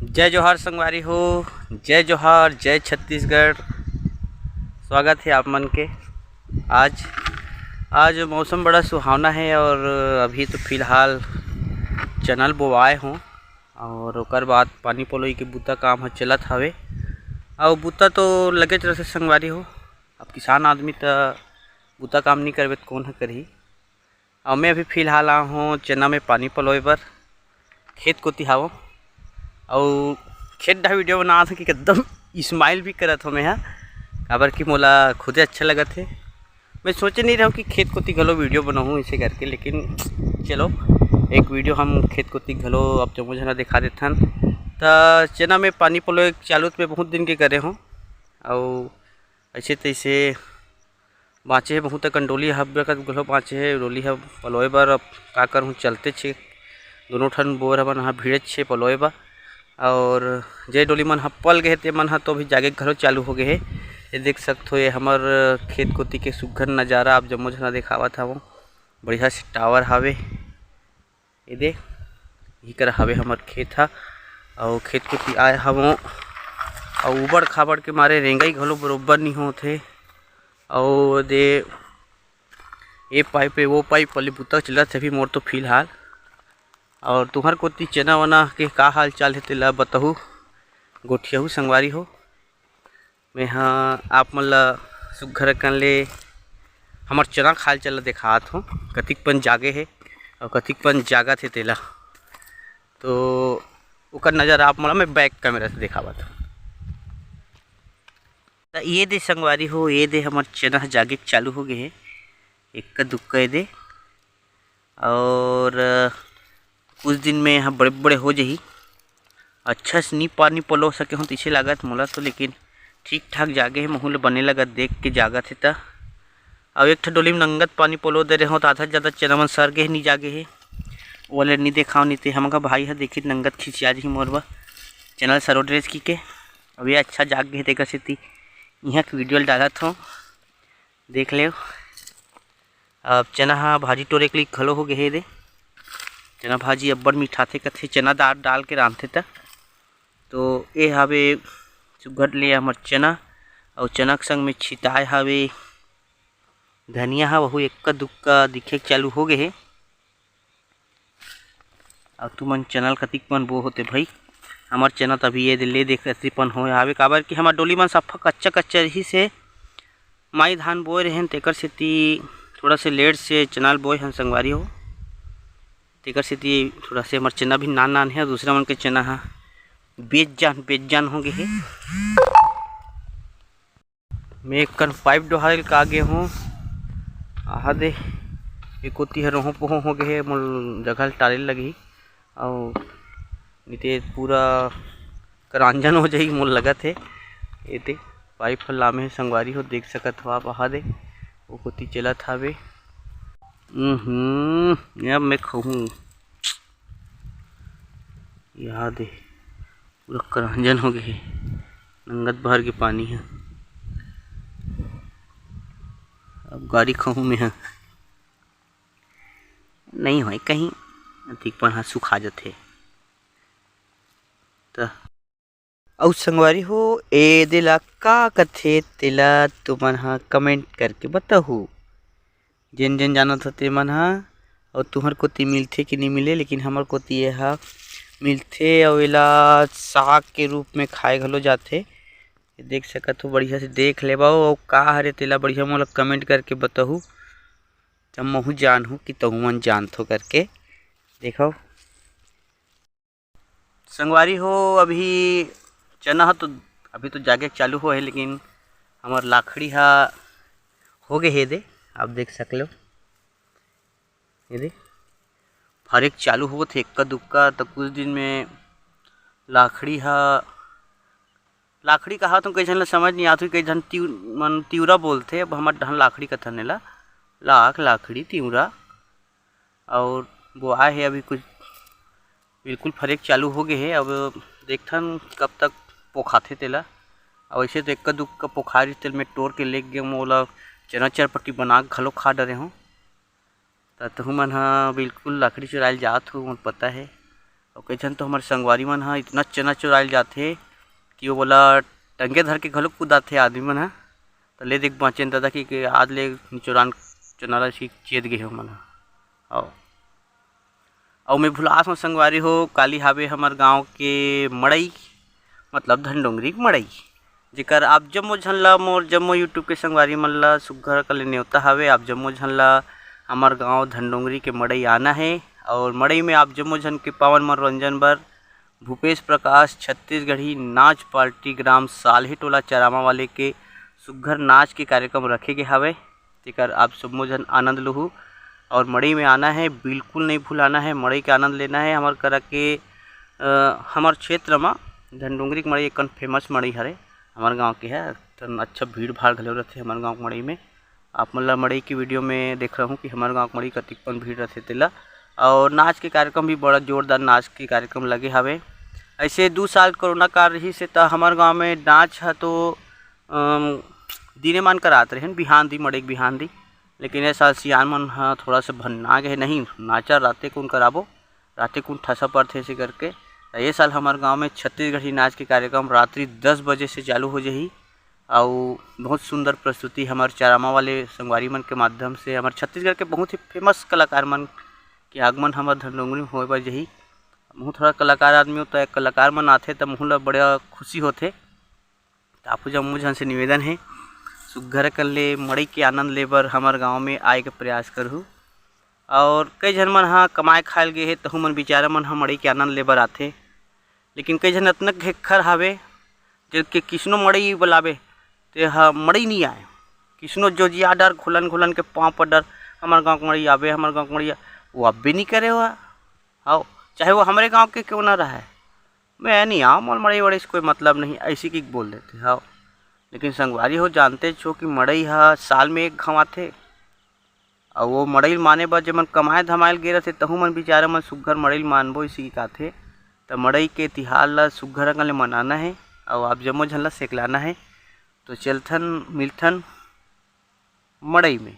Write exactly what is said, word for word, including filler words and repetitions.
जय जोहार संगवारी हो, जय जोहार, जय छत्तीसगढ़। स्वागत है आप मन के। आज आज मौसम बड़ा सुहावना है और अभी तो फिलहाल चना ल बोवाए हों और ओकर बाद पानी पलोई के बूता काम ह चलत हवे। अउ बूता तो लगेच रहिथे संगवारी हो, अब किसान आदमी त बूता काम नइ करबे त कोन ह करही। अउ मैं अभी फिलहाल आए हों चना में पानी पलोए बर, खेत कोती हावों। अउ खेत डहा वीडियो बनात हों कि एकदम स्माइल भी करत हों मैं ह, काबर कि मोला खुदे अच्छा लगत हे। मैं सोचे नइ रहेंव कि खेत कोती घलो वीडियो बनाहूँ ऐसे करके, लेकिन चलो, एक वीडियो हम खेत कोती घलो आप जम्मो झना दिखा देथन। त चना में पानी पलोए चालू त मैं बहुत दिन के करे हों, अउ ऐसे तैसे बाँचे हे, बहुत अकन डोली ह, अब्बड़ अकन घलो बाँचे हे। डोली ह पलोए बर अब का करहूँ, चलते छे, दोनों ठन बोर हमन ह भिड़े छे पलोए बर। और जे डोली मन ह पल गे हे, ते मन ह तो अभी जागे घलो चालू हो गे हे। ये देख सकथो, ये हमर खेत कोती के सुग्घर नज़ारा आप जम्मो झना देखावत हवों। बढ़िया से टावर हावे। ये दे, इही करा हवे हमर खेत ह। अउ खेत कोती आए हवों, अउ उबड़ खाबड़ के मारे रेंगई घलो बरोबर नइ होत हे। अउ दे, ये पाइप हे, वो पाइप वाली बूता चलत हे अभी मोर तो फिलहाल। अउ तुहर कोती चना वना के का हाल चाल हे, तेला बताहू, गोठियाहू संगवारी हो। मैं ह आप मन ल सुग्घर अकन ले हमर चना खाल चल देखात हों, कतिक पन जागे हे अउ कतिक पन जागत हे तेला। तो ओकर नज़र आप मन ल मैं बैक कैमरा से देखावत हों। त ये दे संगवारी हो, ये दे हमर चना ह जागे के चालू हो गे हे, एक्का दुक्का ये दे। और कुछ दिन में यहाँ बड़े बड़े हो जाही। अच्छा से नी पानी पलो सके हों तइसे लागत मोला तो, लेकिन ठीक ठाक जागे हे, महू ल बने लगत देख के जागत हे त। अउ एक ठो डोली में नंगत पानी पलो दे रहे हों त आधा ज़्यादा चना मन सर गे हे, नी जागे हे, ओला नी देखाव, नी ते हमका भाई ह देखी नंगत खिसिया जही मोर बर, चना ल सरो डरेस की के। अब ये अच्छा जाग गे हे तेकर सेती इहाँ के वीडियो ल डालत हों, देख लेव। अब चना ह भाजी टोरे के लिए घलो हो गे हे दे। चना भाजी अब्बड़ मिठाथे कथे, चना दार डाल के रांधथे त। तो ए हावे सुग्घर ले हमर चना, अउ चना के संग में छिताए हावे धनिया ह, वहू एक्का दुक्का दिखे के चालू हो गे हे। अउ तुमन चना ल कतिक पन बो होते भाई, हमर चना त अभी ये दे ले देख अतिपन होए हावे, काबर कि हमर डोली मन सफ्फा कच्चा कच्चा रहिस हे, माई धान बोए रहेन, तेकर सेती थोड़ा से लेट से चना ल बोए हन संगवारी हो, तेकर सेती थोड़ा से हमर चना भी नान नान हे, दूसरा मन के चना ह बेच जान बेच जान हो गे हे। मैं एक कन पाइप डोहारे ल का गे हों, आहा दे, ए कोती ह रोहो पोहो हो गे हे, मोल जगह ल टाले लगही, अउ नी ते पूरा करांजन हो जाही मोल लगत हे। एते पाइप ह लामे हे संगवारी हो, देख सकत हो आप, आहा दे, ओ कोती चलत हावे। हम्म, अब मैं खहूँ, आहा दे, पूरा करांजन हो गे हे, नंगत बहर के पानी ह। अब गारी खहूँ में ह, नइ होय कहीं, अधिक पन ह सुखा जथे। त अउ संगवारी हो, ए दे ला का कथे, तेला तुमन ह कमेंट करके बताहू। जेन जेन जानत हो ते मन ह। अउ तुहर कोती मिलथे कि नइ मिले, लेकिन हमर कोती ए ह मिलथे। अउ एला साग के रूप में खाए घलो जाथे। देख सकत हो, बढ़िया से देख लेबव। अउ का हरे तेला बढ़िया मोला कमेंट करके बताहू, तब महू जानहू कि तहू मन जानथो करके। देखव संगवारी हो, अभी चना ह तो अभी तो जागे के चालू हो हे, लेकिन हमर लाखड़ी ह हो गे हे दे। आप देख सकलो, ये दे, फरे के चालू होत हे एक्का दुक्का, त कुछ दिन में लाखड़ी ह, लाखड़ी कहा तो कई झन ला समझ नहीं आत होही, कई झन तिउ-, मन तिउरा बोलथे, अब हमर डहन लाखड़ी कथन एला, लाख, लाखड़ी, तिउरा। अउ बोआए हे, अभी कुछ बिल्कुल फरे के चालू हो गे हे। अब देखथन कब तक पोखाथे तेला। अउ ऐसे तो एक्का दुक्का पोखा रहिस, तेला मैं टोर के लेग गेंव, ओला चना चरपटी बना के घलो खा डरे हों। त तहू मन ह बिल्कुल लाखड़ी चुराए ल जात हो, मोला पता हे। अउ कई झन तो हमर संगवारी मन ह इतना चना चुराइल जाथे कि वो बोला टंगे धर के घलो कुदाथे आदमी मन ह। त ले देख बाँचेन दादा कि, कि आज ले चुरान चुनाला सी चेत गे हे ओमन ह। अउ, अउ मैं भुलास हूँ संगवारी हो, काली हावे हमर गांव के मड़ई, मतलब धनडोंगरी के मड़ई, जेकर आप जम्मो झन ला, मोर जम्मो YouTube के संगवारी मन ला सुग्घर कले नेवता हावे। आप जम्मो झन ला हमर गांव धनडोंगरी के मड़ई आना हे, और मड़ई में आप जम्मो झन के पावन मनोरंजन बर भूपेश प्रकाश छत्तीसगढ़ी नाच पार्टी ग्राम साल्ही टोला चरामा वाले के सुग्घर नाच के कार्यक्रम रखे गे हावे, तेकर आप सबो झन आनंद लुहू। और मड़ई में आना है, बिल्कुल नहीं भुलाना है, मड़ई के आनंद लेना है। हमर करा के, अ, हमर क्षेत्र म धनडोंगरी के मड़ई एकन famous मड़ई हरे, हमर गांव के है, त अच्छा भीड़ भाड़ घलो रथे हमर गांव के मड़ई में। आप मन ला मड़ई के video में देख रहूँ कि हमर गांव के मड़ई कतिकपन भीड़ रथे तेला। और नाच के कार्यक्रम भी बड़ा जोरदार नाच के कार्यक्रम लगे हावे। ऐसे दू साल कोरोना काल रहिस हे, त हमर गांव में नाच ह तो, अम, दिने मान करात रहेन, बिहान दी, मड़ई के बिहान दी। लेकिन ए साल सियान मन ह थोड़ा सा भन्ना गे हे, नहीं नाचा राते कुन कराबो, राते कुन ठसा पड़थे ऐसे करके। त ए साल हमर गांव में छत्तीसगढ़ी नाच के कार्यक्रम रात्रि दस बजे से चालू हो जाही। अउ बहुत सुंदर प्रस्तुति हमर चरामा वाले संगवारी मन के माध्यम से हमर छत्तीसगढ़ के बहुत ही famous कलाकार मन के आगमन हमर धनडोंगरी में होए बर जाही। महू थोड़ा कलाकार आदमी हो, त कलाकार मन आथे त महू ला बड़ा खुशी होथे। त आपू जम्मो झन से निवेदन हे, सुग्घर कर ले मड़ई के आनंद ले बर हमर गांव में आए के प्रयास करहू। और कई झन मन ह कमाए खाए ल गे हे, तहू मन बेचारा मन ह मड़ई के आनंद ले बर आथे। लेकिन कई झन अतना घेक्खर हावे, जब के किसनो मड़ई बुलावे, ते ह मड़ई नहीं आए। किसनो जोजिया डर, घुलन घुलन के पाँव पर डर, हमर गांव के मड़ई आवे, हमर गांव के मड़ई आ-, वो अब्बे नहीं करे हुआ। हव, चाहे वो हमरे गांव के क्यों ना रहे, मैं नहीं आऊँ, मोर मड़ई वड़ई से कोई मतलब नहीं, ऐसी की बोल देथे। हव, लेकिन संगवारी हो, जानते छो कि मड़ई ह साल में एक घाव आथे। अउ वो मड़ई ल माने बर जेमन कमाए धमाए ल गे रथे, तहू मन बेचारे मन सुग्घर मड़ई ल मानबो, इसी की काथे। त मड़ई के तिहार ल सुग्घर अंग ले मनाना हे, अउ आप जम्मो झन ल सेकलाना हे। तो चलथन, मिलथन मड़ई में।